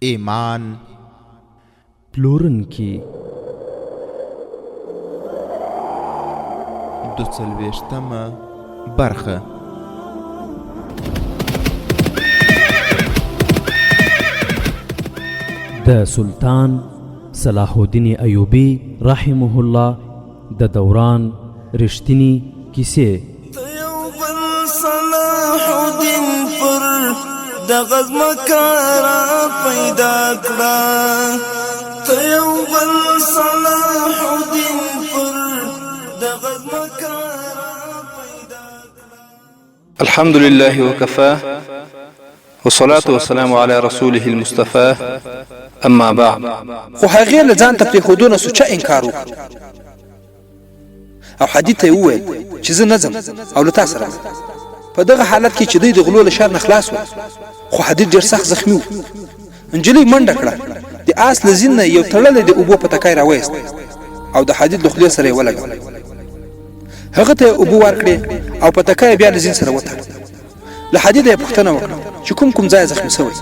ایمان پلورنکي. 42مه برخه. د سلطان صلاح الدین ایوبي رحمه الله د دوران رښتینی کیسې. ته یو بل صلاح الدین پر دغه ځمکه را پیدا کړه، ته یو بل صلاح الدین پر دغه ځمکه را پیدا کړه. الحمد لله وكفى والصلاة والسلام على رسوله المصطفى أما بعد. خو هغې له ځان ته پرېښودو نه سوچه انکار وکړ او حدید ته یې وویل چې زه نه ځم او له تا سره ځم. په دغه حالت کې چې دوی د غلو له شر نه خلاص ول، خو حدید ډېر سخت زخمي و. نجلۍ منډه کړه، د آس له زین نه یې یو تړلی د اوبو پتکی راوایست او د حدید له خولې سره یې ولګاوه. هغه ته یې اوبه ورکړې او پتکی یې بیا له زین سره وتړه. له حدیده یې پوښتنه وکړه چې کوم کوم ځای زخمي شوی.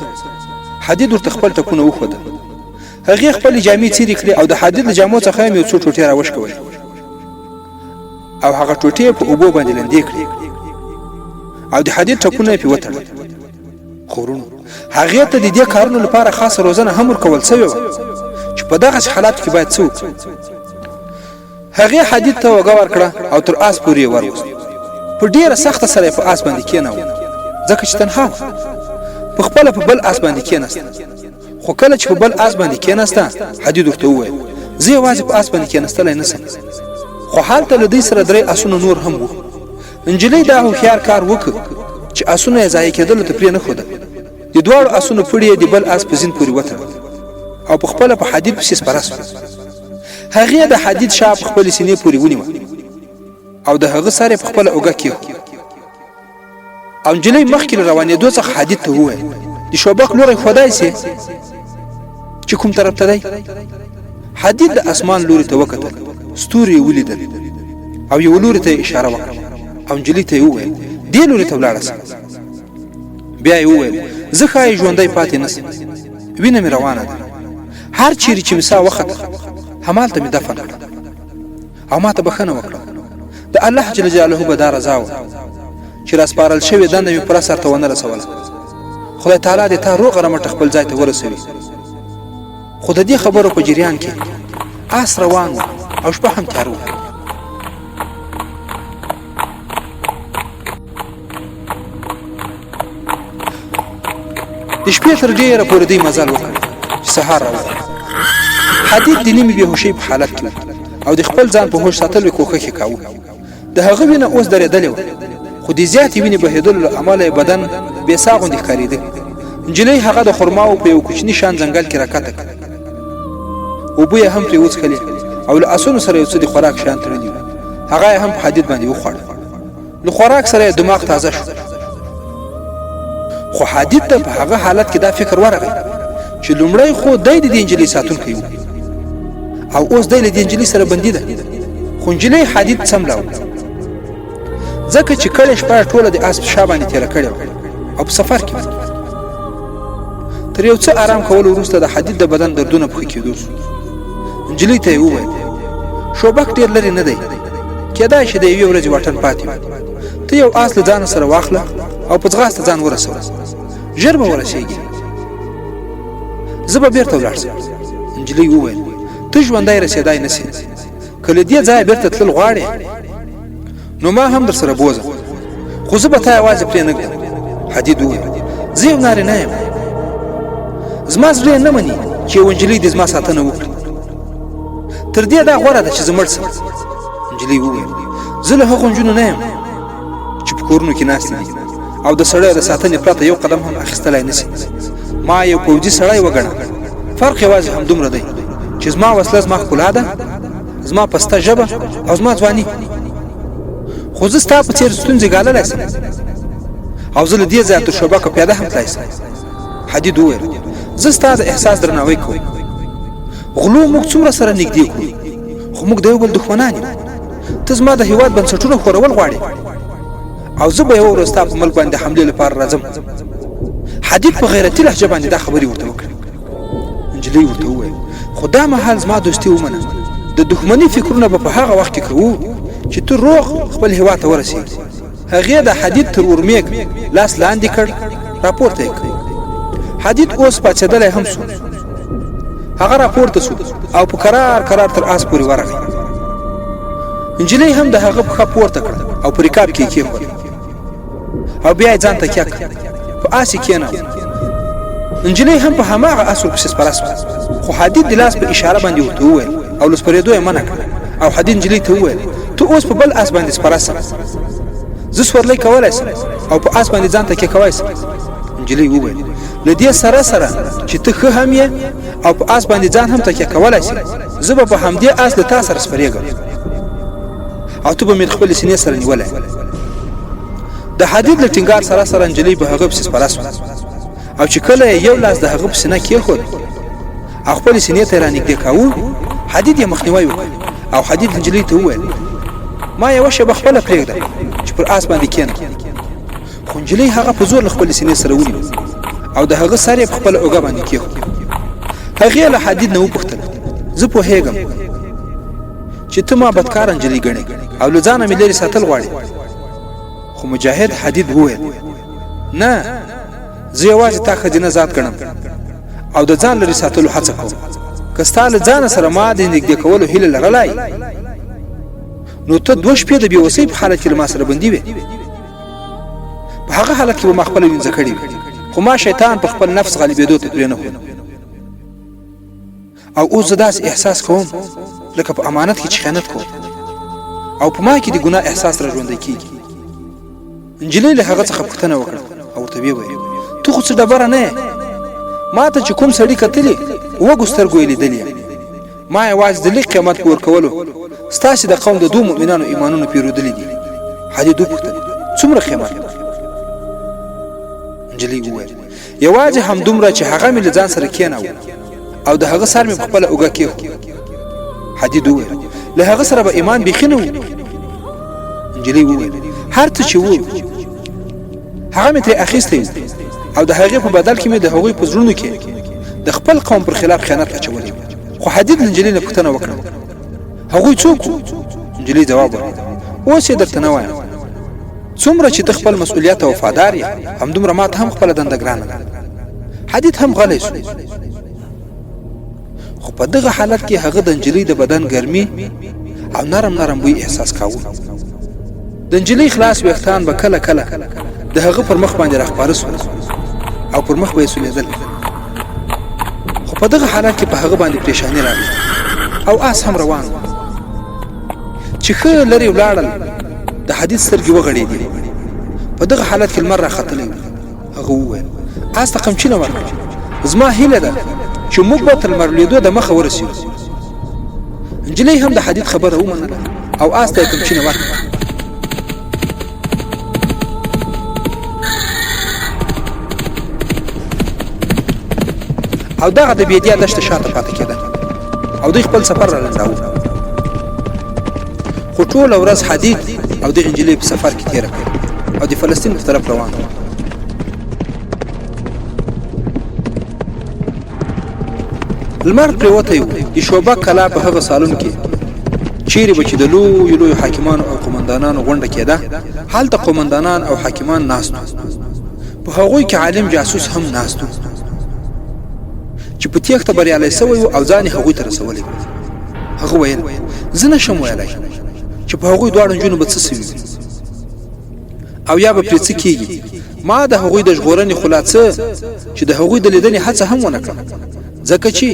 حدید ورته خپل ټپونه وښودل. هغې خپلې جامې څیرې کړې او د حدید له جامو څخه یې یو څو ټوټې راوشکولې او هغه ټوټې یې په اوبو باندې لندې کړې او د حدید ټپونه یې پرې وتړل. خو وروڼو، هغې ته د دې کارونو لپاره خاصه روزنه هم ورکول شوې وه چې په دغسې حالاتو کې باید څه وکړي. هغې حدید ته اوږه ورکړه او تر آس پورې یې وروست. په ډېره سخته سره یې په آس باندې کېناوه، ځکه چې تنها وه. په خپله په بل آس باندې کېناسته. خو کله چې په بل آس باندې کېناسته، حدید ورته وویل، زه یوازې په آس باندې کېناستلی نه شم. خو هلته له دوی سره درې آسونه نور هم وو. نجلۍ دا هوښیار کار وکړ چې آسونه یې ضایع کېدلو ته پرې نه ښودل. د دواړو آسونو پړي یې د بل آس په زین پورې وتړل او په خپله په حدید پسې سپره شوه. هغې د حدید شا په خپلې سینې پورې ونیوه او د هغه سر یې په خپله اوږه کېښود. او نجلۍ مخکې له روانېدو څخه حدید ته وویل، د شوبک لوری ښودای سې چې کوم طرف ته دی؟ حدید د اسمان لوري ته وکتل، ستوري یې ولیدل او یوه لوري ته یې اشاره وکړه او نجلۍ ته یې وویل، دې لوري ته ولاړه سه. بیا یې وویل، زه ښایي ژوندی پاتې نه سم، وینه مې روانه ده، هر چیرې چې مې ساه وخته همالته مې دفن کړه او ما ته بښنه وکړه. د الله جل جلاله به دا رضا وه چې راسپارل شوې دنده مې پوره سرته ونه رسوله. خدای تعالی دې تا روغه رمټه خپل ځای ته ورسوي. خو د دې خبرو په جریان کې آس روان و او شپه هم تیاره وه. د شپې تر ډېره پورې دوی مزل وکړ چې سهار راوخوت. حدید د نیمې بېهوښۍ په حالت کې و او د خپل ځان په هوښ ساتلو کوښښ یې کاوه. د هغه وینه اوس درېدلې وه، خو د زیاتې وینې بهېدلو له امله یې بدن بې ساه غوندې ښکارېده. نجلۍ هغه د خرماوو په یو کوچني شان ځنګل کې راکښته کړ. اوبه یې هم پرې وڅښلې او له اسونو سره یو څه د خوراک شیان تړلي وو، هغه یې هم په حدید باندې وخوړل. له خوراک سره یې دماغ تازه شو. خو حدید ته په هغه حالت کې دا فکر ورغی چې لومړی خو دی د دې نجلۍ ساتونکی و او اوس دی له دې نجلۍ سره بندي ده. خو نجلۍ حدید څملاوه، ځکه چې کړې شپه یې ټوله د آس په شا باندې تېره کړې وه او په سفر کې وه. تر یو څه آرام کولو وروسته د حدید د بدن دردونه په ښه کېدو شو. نجلۍ ته یې وویل، شوبک ډېر لرې نه دی، کېدای شي د یوې ورځې واټن پاتې وي. ته یو آس له ځانه سره واخله او په ځغاسته ځان ورسوه، ژر به ورسېږې، زه به بېرته ولاړ شم. نجلۍ وویل، ته ژوندی رسېدای نه شې، که له دې ځایه بېرته تلل غواړې نو ما هم درسره بوځه، خو زه به تا یوازې پرې نه ږدم. حدید وویل، زه یو نارینه یم، زما زړه یې نه مني چې یوه نجلۍ دې زما ساتنه وکړي، تر دې دا غوره ده چې زه مړ شم. نجلۍ وویل، زه له هغو نجونو نه یم چې په کورونو کې ناستې دي او د سړیو د ساتنې پرته یو قدم هم اخیستلای نه شي. ما یو پوځي سړی وګڼه، فرق یوازې همدومره دی چې زما وسله زما ښکلا ده، زما پسته ژبه او زما ځواني. خو زه ستا په څېر ستونزې ګاللی شم او زه له دې ځایه تر شوبکه پیاده هم تلای شم. حدید وویل، زه ستا د احساس درناوی کوم. غلو موږ څومره سره نږدې کړو، خو موږ د یو بل دښمنان یو. ته زما د هیواد بنسټونه ښورول غواړې او زه به یوه ورځ ستا په ملک باندې د حملې لپاره راځم. حدید په غیرتي لهجه باندې دا خبرې ورته وکړې. نجلۍ ورته وویل، خو دا مهال زما دوستي ومنه، د دښمني فکرونه به په هغه وخت کې کوو چې ته روغ خپل هیواد ته ورسېږې. هغې د حدید تر اورمېږ لاس لاندې کړ، راپورته یې کړ. حدید اوس پاڅېدلی هم شو. هغه راپورته شو او په کرار کرار تر آس پورې ورغی. نجلۍ هم د هغه پښه پورته کړه او په رکاب کې یې کېښوده. او بیا یې ځان تکیه کړ، په آس یې کېناوه. نجلۍ هم په هماغه آس ورپسې سپره شوه، خو حدید د لاس په اشاره باندې ورته وویل او له سپرېدو یې منع کړه او حدید نجلۍ ته وویل، ته اوس په بل آس باندې سپره شه، زه سورلۍ کولی شم او په آس باندې ځان تکیه کوی شم. نجلۍ وویل، له دې سره سره چې ته ښه هم یې او په آس باندې ځان هم تکیه کولی شې، زه به په همدې آس له تا سره سپرېږم. او ته به مې د خپلې سینې سره نیولی. د حدید له ټینګار سره سره نجلۍ په هغه پسې سپره شوه او چې کله یې یو لاس د هغه په سینه کېښود او خپلې سینې ته یې رانږدې کاوه، حدید یې مخنیوی وکړ او حدید نجلۍ ته وویل، ما یوه شېبه خپله پرېږده چې پر آس باندې کېنم. خو نجلۍ هغه په زور له خپلې سینې سره ونیو او د هغه سر یې په خپله اوږه باندې کېښود. هغې له حدید نه وپوښتل، زه پوهېږم چې ته ما بدکاره نجلۍ ګڼې او له ځانه مې لرې ساتل غواړې. خو مجاهد حدید وویل، نه، زه یوازې تا ښځینه ذات ګڼم او د ځان لرې ساتلو هڅه کوم. که ستا له ځانه سره ما د نږدې کولو هیله لرلای، نو ته دوه شپې د بېوسۍ په حالت کې له ما سره بندي وې. په هغه حالت کې به ما خپله وینځه کړې وي، خو ما شیطان پر خپل نفس غالبېدو ته پرېنښود. او اوس زه داسې احساس کوم لکه په امانت کې چې خیانت کوم او په ما کې د ګناه احساس را ژوندی کېږي. نجلۍ له هغه څخه پوښتنه وکړه او ورته ویې ویل، ته خو څه ډبره نه یې، ما ته چې کوم سړي کتلي وږو سترګو یې لیدلي یم. ما یوازې د لږ قیمت په ورکولو ستاسې د قوم د دوو مؤمنانو ایمانونه پیرودلي دي. حدید وپوښتل، څومره قیمت؟ نجلۍ وویل، یوازې همدومره چې هغه مې له ځان سره کېناوه او د هغه سر مې په خپله اوږه کېښود. حدید وویل، له هغه سره به ایمان بیخي نه و. نجلۍ وویل، هر څه چې وو هغه مې ترې اخیستی و او د هغې په بدل کې مې د هغوی په زړونو کې د خپل قوم پر خلاف خیانت اچولی. خو حدید له نجلۍ نه پوښتنه وکړه، هغوی څوک وو؟ نجلۍ ځواب ورکړ، اوس یې درته نه وایم. څومره چې ته خپل مسؤلیت ته وفادار یې، همدومره ماته هم خپله دنده ګرانه ده. حدید هم غلی شو، خو په دغه حالت کې هغه د نجلۍ د بدن ګرمي او نرم نرم بوی احساس کاوه. د نجلۍ خلاص ویښتان به کله کله د هغه پر مخ باندې راخپاره شول او پر مخ به یې سولېدل. خو په دغه حالت کې په هغه باندې پریشانی راغله او آس هم روان و. چې ښه لرې ولاړل، د حدیث سترګې وغړېدې. په دغه حالت کې لمر راختلی و. هغه وویل، آس ته قمچینه ورکړه، زما هیله ده چې موږ به تر لمر لوېدو د مخه ورسېږو. نجلۍ هم د حدید خبره ومنله او آس ته یې قمچینه ورکړه. او دغه د بېدیا دښته شاته پاتې کېده او دوی خپل سفر را لنډاوه. خو ټوله ورځ حدید او دغې نجلۍ په سفر کې تېره کړه او د فلسطین په طرف روان و. لمر پرېوتی و. د شوبک کلا په هغه سالون کې چیرې به چې د لویو لویو حاکمانو او قومندانانو غونډه کېده، هلته قومندانان او حاکمان ناست وو. په هغوی کې عالم جاسوس هم ناست و چې په تېښته بریالی شوی و او ځان یې هغوی ته رسولی و. هغه ویل، زه نه شم ویلای چې په هغوی دواړو نجونو به څه شوي وي او یا به پرې څه کېږي. ما د هغوی د ژغورنې خو لا څه چې د هغوی د لیدنې هڅه هم ونه کړه، ځکه چې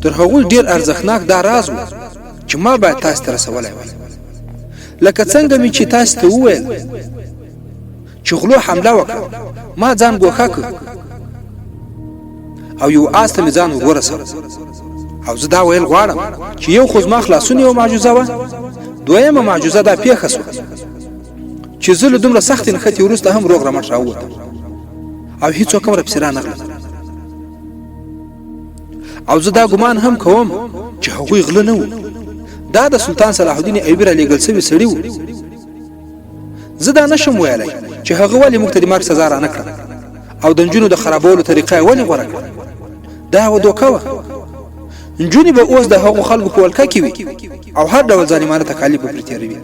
تر هغوی ډېر ارزښتناک دا راز و چې ما باید تاسې ته رسولی وای. لکه څنګه مې چې تاسې ته وویل چې غلو حمله وکړه، ما ځان ګوښه کړ او یو آس ته مې ځان ور ورساوه. او زه دا ویل غواړم چې یو خو زما خلاصون یوه معجزه وه، دویمه معجزه دا پېښه شوه چې زه له دومره سختې نښتې وروسته هم روغ رمټ راووتم او هیڅوک هم راپسې رانغلل. او زه دا ګمان هم کوم چې هغوی غله نه وو، دا د سلطان صلاح الدین ایوبي رالیږل شوي سړي وو. زه دا نشم ویلی چې هغه ولې موږ ته د مرګ سزا رانه کړه او د نجونو د خرابولو طریقه یې ولې غوره کړه. دا یوه دوکه وه. نجونې به اوس د هغو خلکو په ولکه کې وي او هر ډول ظالمانه تکالیف به پرې تېروي.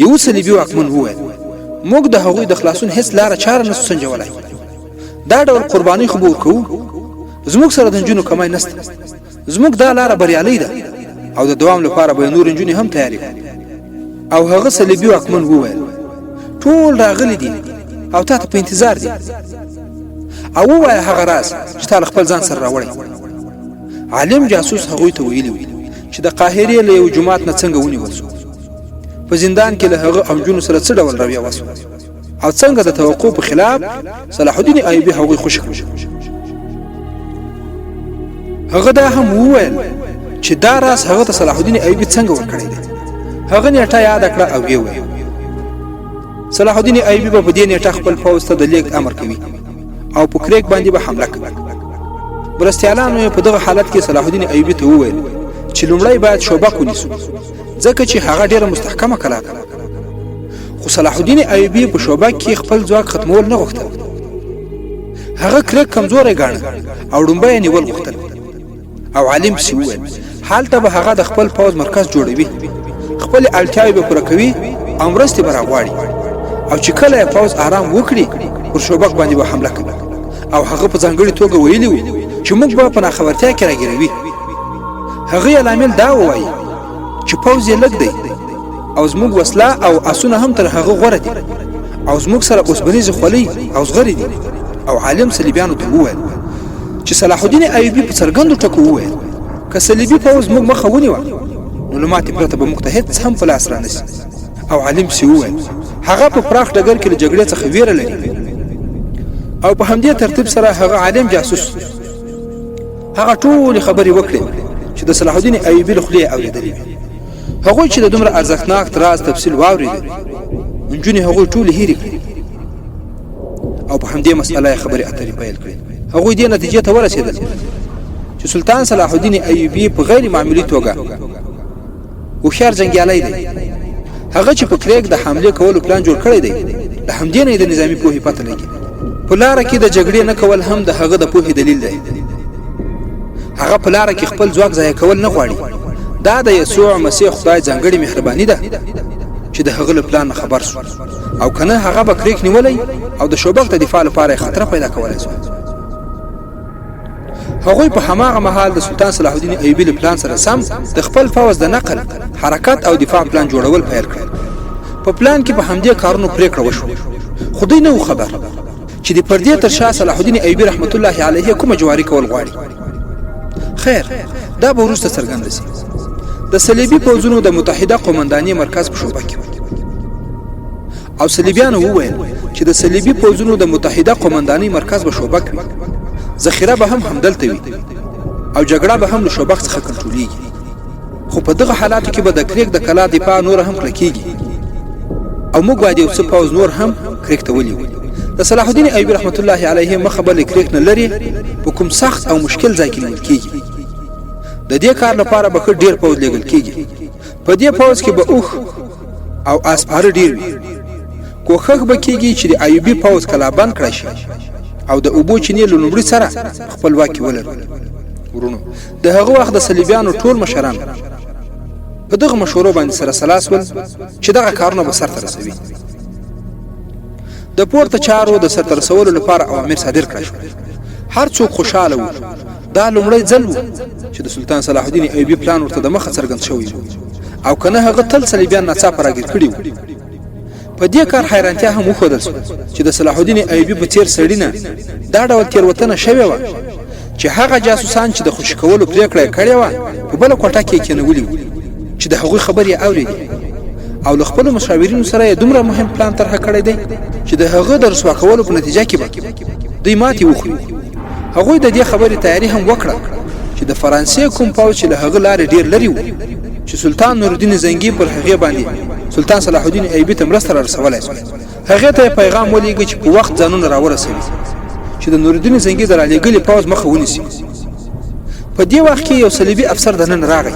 یو صلیبي واکمن وویل، موږ د هغوی د خلاصون هیڅ لاره چاره نسو سنجولای. دا ډول قربانۍ خو به ورکوو. زموږ سره د نجونو کمی نشته. زموږ دا لاره بریالۍ ده او د دوام لپاره به نور نجونې هم تیارې کړو. او هغه صلیبي واکمن وویل، ټول راغلي دي او تا ته په انتظار دي. او ووایه هغه راز چې تا له خپل ځان سره راوړی. عالم جاسوس هغوی ته ویلي وو چې د قاهرې له یو جومات نه څنګه ونیول شو، په زندان کې له هغه او نجونو سره څه ډول رویه وشوه او څنګه د توقع په خلاف صلاح الدین ایوبي هغوی خوشې کړل. هغه دا هم وویل چې دا راز هغه ته صلاح الدین ایوبي څنګه ورکړی دی. هغه نیټه یاده کړه او ویې ویل، صلاح الدین ایوبي به په دې نیټه خپل پوځ ته د لیږد امر کوي او په کریک باندې به حمله کوي. مرستیالانو یې په دغه حالت کې صلاح الدین ایوبي ته وویل چې لومړی باید شوبک ونیسو، ځکه چې هغه ډیره مستحکمه کلا ده. خو صلاح الدین ایوبي په شوبک کې خپل ځواک ختمول نه غوښتل. هغه کریک کمزوری ګاڼه او ړومبی یې نیول غوښتل. او عالم پسې وویل، هلته به هغه د خپل پوځ مرکز جوړوي، خپلې اړتیاوې به پوره کوي او مرستې به راغواړي، او چې کله یې پوځ آرام وکړي پر شوبک باندې به حمله کوي. او هغه په ځانګړي توګه ویلي وو چې موږ به په ناخبرتیا کې راګیروي. هغه یې لامل دا ووایي چې پوځ یې لږ دی او زموږ وسله او اسونه هم تر هغه غوره دي او زموږ سره اوسپنیزې خولۍ او زغرې دي. او عالم صلیبیانو ته وویل چې صلاح الدین ایوبي په څرګندو ټکو وویل، که صلیبي پوځ موږ مخه ونیوه نو له ماتې پرته به موږ ته هیڅ هم په لاس رانه سي. او عالم پسې وویل، هغه په پراخ ډګر کې له جګړې څخه ویره لري. او په همدې ترتیب سره هغه عالم جاسوس هغه ټولې خبرې وکړې چې د صلاح الدین ایوبي له خولې یې اورېدلې وې. هغوی چې د دومره ارزښتناک راز تفصیل واورېد، نجونې هغوی ټولې هېرې کړې او په همدې مسئله یې خبرې اترې پیل کړې. هغوی دې نتیجې ته ورسېدل چې سلطان صلاح الدین ایوبي په غیر معمولي توګه هوښیار جنګیالی دی. هغه چې په کریک د حملې کولو پلان جوړ کړی دی، له همدې نه یې د نظامي پوهې پته لګي. په لاره کې د جګړې نه کول هم د هغه د پوهې دلیل دی. هغه په لاره کې خپل ځواک ضایع کول نه غواړي. دا د یسوع مسیح خدای ځانګړې مهرباني ده چې د هغه له پلان نه خبر شو، او که نه هغه به کریک نیولی او د شوبک د دفاع لپاره یې خطر پیدا کولای شو. هغوی په هماغه مهال د سلطان صلاح الدین ایوبي له پلان سره سم د خپل پوځ د نقل، حرکت او دفاع پلان جوړول پیل کړل. په پلان کې په همدې کارونو پریکړه وشوه، خو دوی نه وو خبر چې د پردې تر شا صلاح الدین ایوبي رحمت الله علیه کومه جواري کول غواړي. خیر، دا به وروسته څرګنده شي. د صلیبي پوځونو د متحده قومندانۍ مرکز په شعبه کې و. او صلیبیانو وویل چې د صلیبي پوځونو د متحده قومندانۍ مرکز به شوبک وي، ذخیره به هم همدلته وي او جګړه به هم له شوبک څخه کنټرولېږي. خو په دغه حالاتو کې به د کریک د کلا دفاع نوره هم کلکېږي او موږ باید یو څه پوځ نور هم کریک ته ولیږو. د صلاح الدین ایوبي رحمت الله علیه مخه به له کریک نه لرې په کوم سخت او مشکل ځای کې نیول کېږي. د دې کار لپاره به ښه ډېر پوځ لېږل کېږي. په دې پوځ کې به اوښ او آسپاره ډیر وي. کوښښ به کیږي چې د ایوبي پوځ کلابند کړای شي او د اوبو چینې له لومړي سره په خپل واک کې ولري. وروڼو، د هغه وخت د صلیبیانو ټول مشران په دغه مشورو باندې سره سلا سول چې دغه کارونه به سرته رسوي. د پورته چارو د سرته رسولو لپاره اوامر صادر کړای شول. هر څوک خوشاله وو. دا لومړی ځل و چې د سلطان صلاح الدین ایوبي پلان ورته د مخه څرګند شوی و، او که نه هغه تل صلیبیان ناڅاپه راګیر کړي وو. په دې کار حیرانتیا هم وښودل شوه چې د صلاح الدین ایوبي په څیر سړي نه دا ډول تېروتنه شوې وه چې هغه جاسوسان چې د خوشي کولو پرېکړه یې کړې وه په بله کوټه کې یې کېنولي وو چې د هغوی خبرې یې اورېدې او له خپلو مشاورینو سره یې دومره مهم پلان طرحه کړی دی چې د هغه د رسوا کولو په نتیجه کې به دوی ماتې وخوري. هغوی د دې خبرې تیاری هم وکړه چې د فرانسې کوم پوځ چې له هغه لارې ډیر لرې و چې سلطان نورالدین زنګي پر هغې باندې سلطان صلاح الدین ایوبي ته مرسته را رسولای شوه، هغې ته یې پیغام ولیږه چې په وخت ځانونه راورسوي چې د نورالدین زنګي د رالیږلي پوځ مخه ونیسي. په دې وخت کې یو صلیبي افسر دننه راغی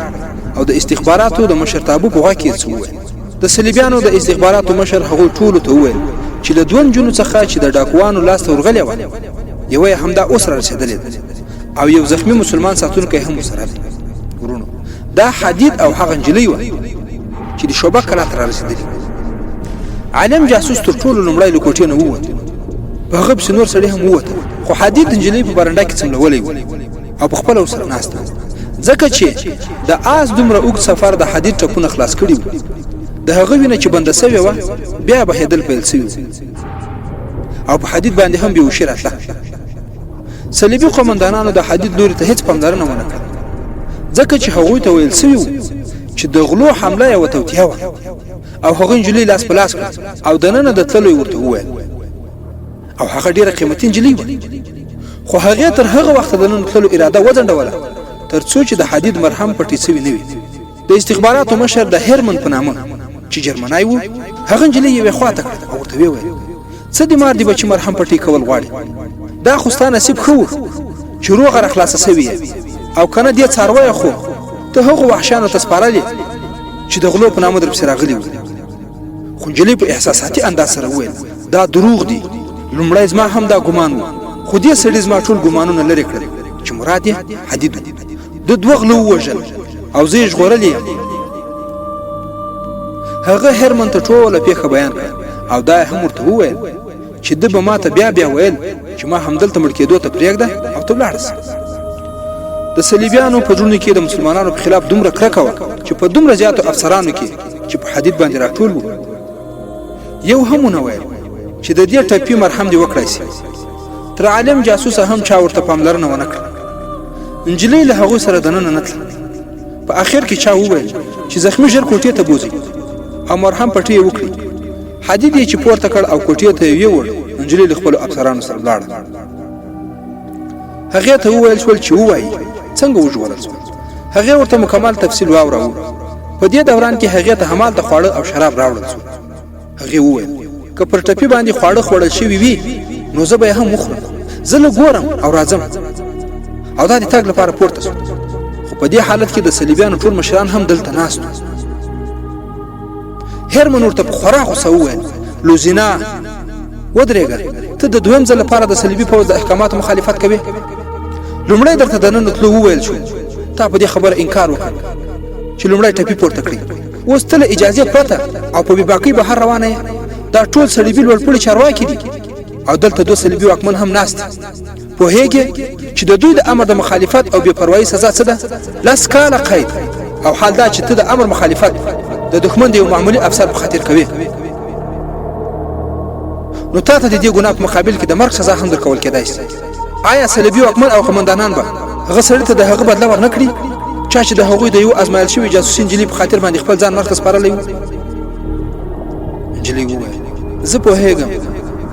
او د استخباراتو د مشرتابه په غوږ کې یې څه وویل. د صلیبیانو د استخباراتو مشر هغوی ټولو ته وویل چې له دوو نجونو څخه چې د ډاکوانو لاس ته ورغلې وه یوه یې همدا اوس را رسېدلې ده. او یو زخمی مسلمان ساتونکی هم ورسره دی. ورونو، دا حدید او هغه نجلۍ وه چې د شعبه کلا ته رارسېدلي. عالم جاسوس تر ټولو لومړی له کوټې نه ووت، په هغه پسې نور سړي هم ووتل، خو حدید د نجلۍ په برنډه کې څملولی و او په خپله ورسره ناست و، ځکه چې د آس دومره اوږد سفر د حدید ټپونه خلاص کړي وو. د هغه وینه چې بنده سوې وه بیا بهېدل پیل سوي وو او په حدید باندې هم بېهوښي راتله. صلیبي قومندانانو د حدید لوري ته هیڅ پاملرنه ونه کړه، ځکه چې هغوی ته ویل سوي وو چې د غلو حمله یوه توطیه وه او هغه نجلۍ لاس په لاس کړه او دننه د تللو یې ورته وویل او هغه ډیره قیمتي نجلۍ وه، خو هغې تر هغه وخته د ننه تللو اراده وځنډوله تر څو چې د حدید مرهم پټې سوي نه وي. د استخباراتو مشر د هرمن په نامه چې جرمنی و هغه نجلۍ یوې خوا ته کړه او ورته ویې ویل څه دې مار دې بچي مرهم پټۍ کول غواړي، دا خو ستا نصیب ښه و چې روغه را خلاصه سوې یې او که نه دې څارویه خو ته هغو وحشیانو ته سپارلې چې د غلو په نامه درپسې راغلي وو. خو نجلۍ په احساساتي انداز سره وویل دا دروغ دي، لومړی زما هم دا ګمان و، خو دې سړي زما ټول ګمانونه لرې کړل چې مراد یې حدید و. ده دوه غله ووژل او زه یې ژغورلې یم. هغه هرمن ته ټوله پیښه بیان کړه او دا یې هم ورته وویل چې ده به ما ته بیا بیا ویل چې ما همدلته مړ کېدو ته پرېږده او ته ولاړه سه. د صلیبیانو په زړونو کې د مسلمانانو په خلاف دومره کرکه وه چې په دومره زیاتو افسرانو کې چې په حدید باندې راټول وو یو هم ونه ویل چې د دې ټپي مرهم دې وکړای سي. تر عالم جاسوسه هم چا ورته پاملرنه ونه کړه. نجلۍ له هغوی سره دننه نه تله. په اخر کې چا وویل چې زخمی ژر کوټې ته بوځي او مرهم پټې یې وکړي. حدید یې چې پورته کړ او کوټې ته یې یووړ، نجلۍ له خپلو افسرانو سره ولاړه. هغې ته وویل شول چې ووایي څنګه وژغورل شوه. هغې ورته مکمل تفصیل واوراوه. په دې دوران کې هغې ته همالته خواړه او شراب راوړل شول. هغې وویل که پر ټپي باندې خواړه خوړل شوي وي نو زه به یې هم وخورم، زه لږ ګورم او راځم. او دا د تګ لپاره پورته شو، خو په دې حالت کې د صلیبیانو ټول مشران هم دلته ناست وو. هرمن ورته په خورا غوسه وویل لوزینا ودرېږه، ته د دویم ځل لپاره د صلیبي پوځ د احکاماتو مخالفت کوې. لومړی درته دننه تلو وویل شو، تا په دې خبره انکار وکړ چې لومړی ټپي پورته کړي، اوس ته له اجازې پرته او په بېباکۍ بهر روانه یې. دا ټول صلیبي لوړپوړي چارواکي دي او دلته دوه صلیبي واکمن هم ناست دي. پوهېږې چې د دوی د امر د مخالفت او بې پروایۍ سزا څه ده؟ لس کاله قید، او حال دا چې ته د امر مخالفت د دښمن د یو معمولي افسر په خاطر کوې، نو تا ته د دې ګناه په مقابل کې د مرګ سزا هم درکول کېدای شي. آیا صلیبي واکمن او قومندانان به هغه سړي ته د هغه بدله ورنه کړي چا چې د هغوی د یو ازمایل شوي جاسوسي نجلۍ په خاطر باندې خپل ځان مرګ ته سپارلی و؟ نجلۍ وویل زه پوهېږم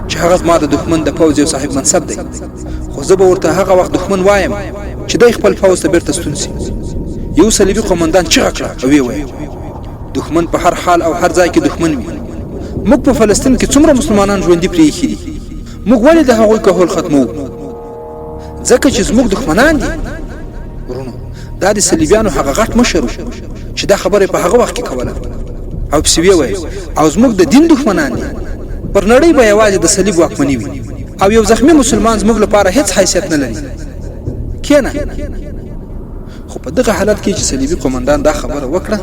چې هغه زما د دښمن د پوځ یو صاحب منصب دی، خو زه به ورته هغه وخت دښمن وایم چې دی خپل پوځ ته بیرته ستون سي. یو صلیبي قومندان چیغه کړه او ویې ویل دښمن په هر حال او هر ځای کې دښمن وي. موږ په فلسطین کې څومره مسلمانان ژوندي پرې ایښي دي، موږ ولې د هغوی کهول ختموو؟ ځکه چې زموږ دښمنان دي. ورونو، دا د صلیبیانو هغه غټ مشر و چې دا خبره په هغه وخت کې کوله او پسې ویې ویل او زموږ د دین دښمنان دي. پر نړۍ به یوازې د صلیب واکمني وي او یو زخمی مسلمان زموږ لپاره هیڅ حیثیت نه لري. کینه. خو په دغه حالت کې چې صلیبي قومندان دا خبره وکړه،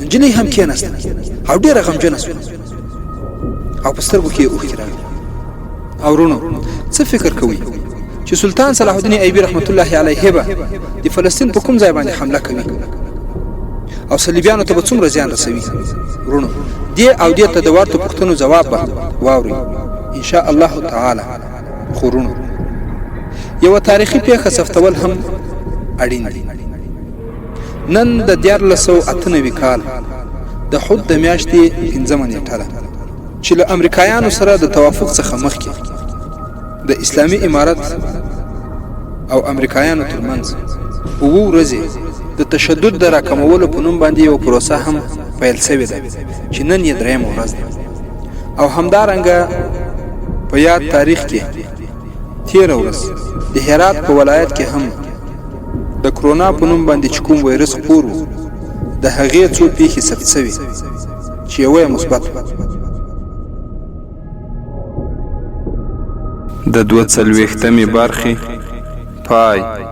نجلۍ هم کیناسته او ډیره غمجنه شوه او په سترګو کې یې اوښکې راغلې. او وروڼو، څه فکر کوئ چې سلطان صلاح الدین ایوبي رحمت الله علیه به د فلسطین په کوم ځای باندې حمله کوي او صلیبیانو ته به څومره زیان رسوي؟ وروڼو، دې او دې ته د ورته پوښتنو ځواب به واورئ ان شاء الله تعالی. خو وروڼو، یوه تاریخي پیښه ثبتول هم اړین دي. نن د 1398 کال د حوت د میاشتې پنځمه نیټه ده چې له امریکایانو سره د توافق څخه مخکې د اسلامي امارت او امریکایانو ترمنځ اووه ورځې د تشدد د راکمولو په نوم باندې یوه پروسه هم پیل شوې ده چې نن یې درېیمه ورځ ده. او همدارنګه په یاد تاریخ کې تیره ورځ د هرات په ولایت کې هم د کرونا په نوم باندې چې کوم وایرس خپور و د هغې څو پیښې ثبت شوې چې یوه یې مثبت وه. د دوه څلوېښتمې برخې. پای.